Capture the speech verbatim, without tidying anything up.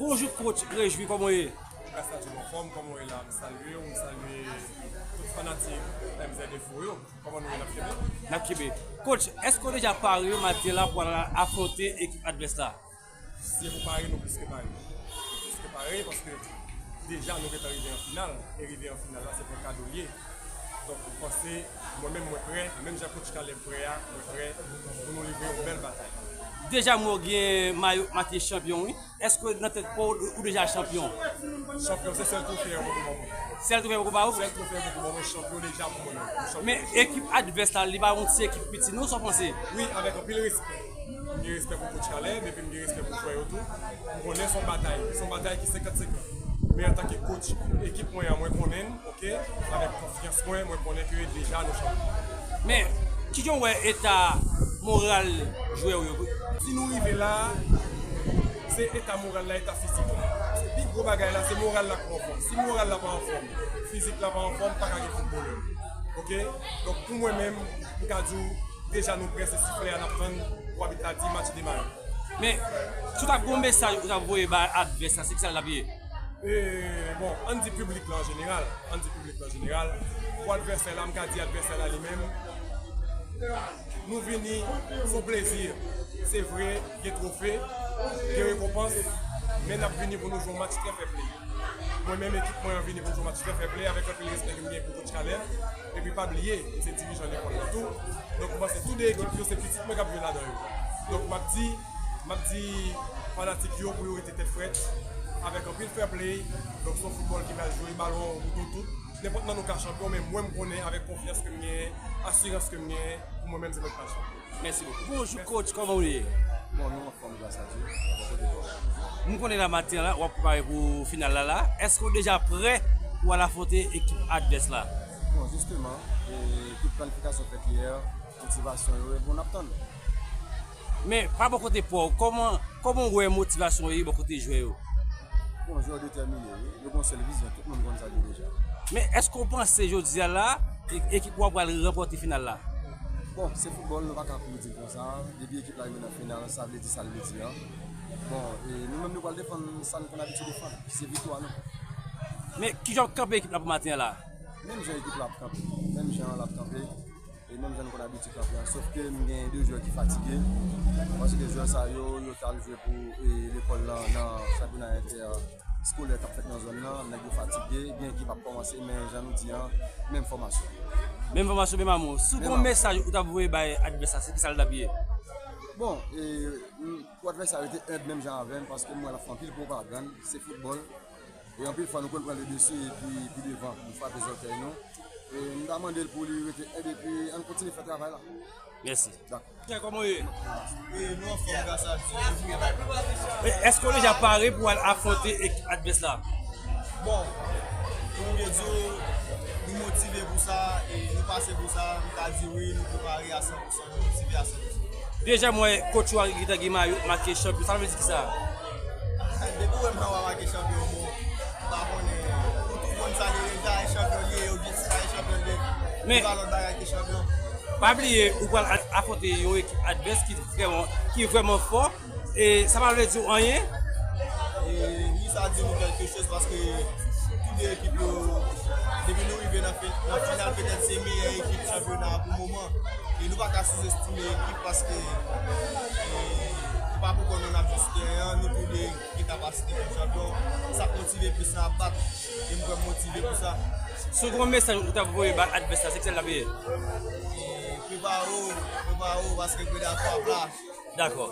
Bonjou coach, rejwi, kòman w ye? Gras a Dye, m anfòm, kòman w ye la? M salye w, m salye tout fanatik M Z Info yo. Kòman nou ye, n ap kenbe? N ap kenbe. Coach, èske w deja pare maten la pou al afwonte ekip advès la? Si se pou pare, nou plis ke pare. Plis ke pare, paske deja nou gentan rive an final, e rive an final la, se pou kado l ye. Donk, m panse, mwen menm, mwen prè, menm jan coach Caleb prè a, mwen prè pou nou livre yon bèl batay. Deja, m wè w gen mayo make chanpyon, wi. Èske nan tèt pa w, ou deja chanpyon? Chanpyon, se sèl twofe yo poko ban mwen. Sèl twofe yo poko ba ou? Sèl twofe yo poko ban mwen, chanpyon deja pou mwen menm. Men ekip advès la, li pa yon ti ekip piti, non, sa w panse? Wi, avèk anpil respè. M gen respè pou coach Caleb, epi m gen respè pou jwè yo tou. M konnen se yon batay, se yon batay ki senkant senkant. Men antanke coach ekip mwen an, mwen konnen l, oke, avèk konfyans mwen, mwen konnen ke deja nou chanpyon. Men, kijan w wè eta moral jwè w yo? Si nou rive la, se eta moral la, eta fizik la. Pi gwo bagay la, se moral la k pa anfòm. Si moral la pa anfòm, fizik la pa anfòm, pa ka gen foutbolè. Oke? Donk, pou mwen menm, m ka di w, deja nou prè, se siflè a n ap tann pou abit la di match demare. Men, si w t ap gen yon mesaj ou t ap voye bay advès la, se kisa l t ap ye? E, bon, ann di piblik la an jeneral, ann di piblik la an jeneral, pou advèsè la, m ka di advèsè la li menm, nou vini, se yon plezi. Se vre, gen twofe, gen rekonpans, men n ap vini pou nou jwe yon match trè fair play. Mwen menm, ekip mwen an vini pou n jwe yon match trè fair play, avèk anpil respè ke m gen pou coach Caleb. Epi pa bliye, m se dirijan lekòl la tou. Donk, m panse tou de ekip yo, se pitit mwen k ap jwe ladan yo. Donk, m ap di, m ap di fanatik yo pou yo rete tèt frèt, avèk anpil fair play. Donk, se yon foutbòl ki pral jwe, balon an ou tou tout. Nenpòt nan nou ka chanpyon, men mwen, m konnen avèk konfyans ke m genyen, asirans ke m genyen, pou mwen menm, se mwen k pral chanpyon. Mèsi bokou. Bonjou coach, kòman w ye? Bon, nou anfòm, gras a Dye. Bò kote pa w? M konnen la maten la, w ap prepare pou final la la. Èske w deja prè pou al afwonte ekip advès la? Bon, jisteman, e, tout planifikasyon fèt yè, motivasyon yo, e bon, n ap tann. Men, pa bò kote pa w, kòman, kòman w wè motivasyon yo ye bò kote jwè yo? Bon, jwè yo detèmine, wi. Yo gen yon sèl vizyon, tout moun konn sa yo deja. Men, èske w panse jodi a la, e-, ekip ou a pral ranpòte final la? Bon, se foutbòl, nou pa ka kouri di l konsa. Depi ekip la rive nan final, sa vle di sa l vle di a. Bon, e nou menm nou pral defann sa nou konn abitye defann, ki se viktwa nou. Men, kijan w ap kanpe ekip la pou maten an la? Menm jan ekip la ap kanpe, menm jan l ap kanpe. E menm jan nou konn abitye kanpe a, sof ke m gen de jwè ki fatige, paske jwè sa yo, yo t al jwe pou, e, lekòl lan nan chanpyona entè eskolè k ap fèt nan zòn nan, nèg yo fatige, gen ki p ap kòmanse, men jan nou di an, menm fòmasyon. Menm fòmasyon, menm amou. Si w gen yon mesaj ou t ap voye bay advèsè, se kisa l t ap ye? Bon, e, m, pou advèsè a rete enb menm jan avè m, paske m wè l ap fè anpil pwopagann, se foutbòl. E anpil fwa nou konn pran le desi epi pi devan nou frape zòtèy nou. E m ta mande l pou li rete enb epi ann kontinye fè travay la. Mèsi. Dakò. Kè, kòman w ye? E nou anfòm gras a Dye. E èske w deja pare pou al afwonte ekip advès la? Bon, pou m byen di w, nou motive pou sa, e nou pase pou sa, m ka di wi, nou prepare a san pou san. Deja m wè coach ou a gentan gen mayo make chanpyon. Sa vle di kisa? Depi w wè m nan w a make chanpyon, bon, m pa konnen. Ou tou konn sa li ye deja, e chanpyon li ye, objektif la e chanpyon li ye. Men li pa lòt bagay ke chanpyon. Pa bliye, ou pral a-, afwonte yon ekip advès ki vrèman, ki vrèman fò. E sa pa vle di w anyen? E wi, sa di nou kèlke choz paske tou de ekip yo, depi nou rive nan fi-, nan final, petèt se meyè ekip chanpyona a pou moman. E nou pa ka souzestime ekip paske, e, se pa pou kò nou n ap jwe sou teren an, nou tou de gen kapasite pou chanpyon. Sa k motive plis nan ap bat, e m kwè m motive pou sa. Si w gen yon mesaj ou t ap voye bay advèsè a, se kisa l ap ye? E prepare w, prepare w paske Predator ap la. Dakò.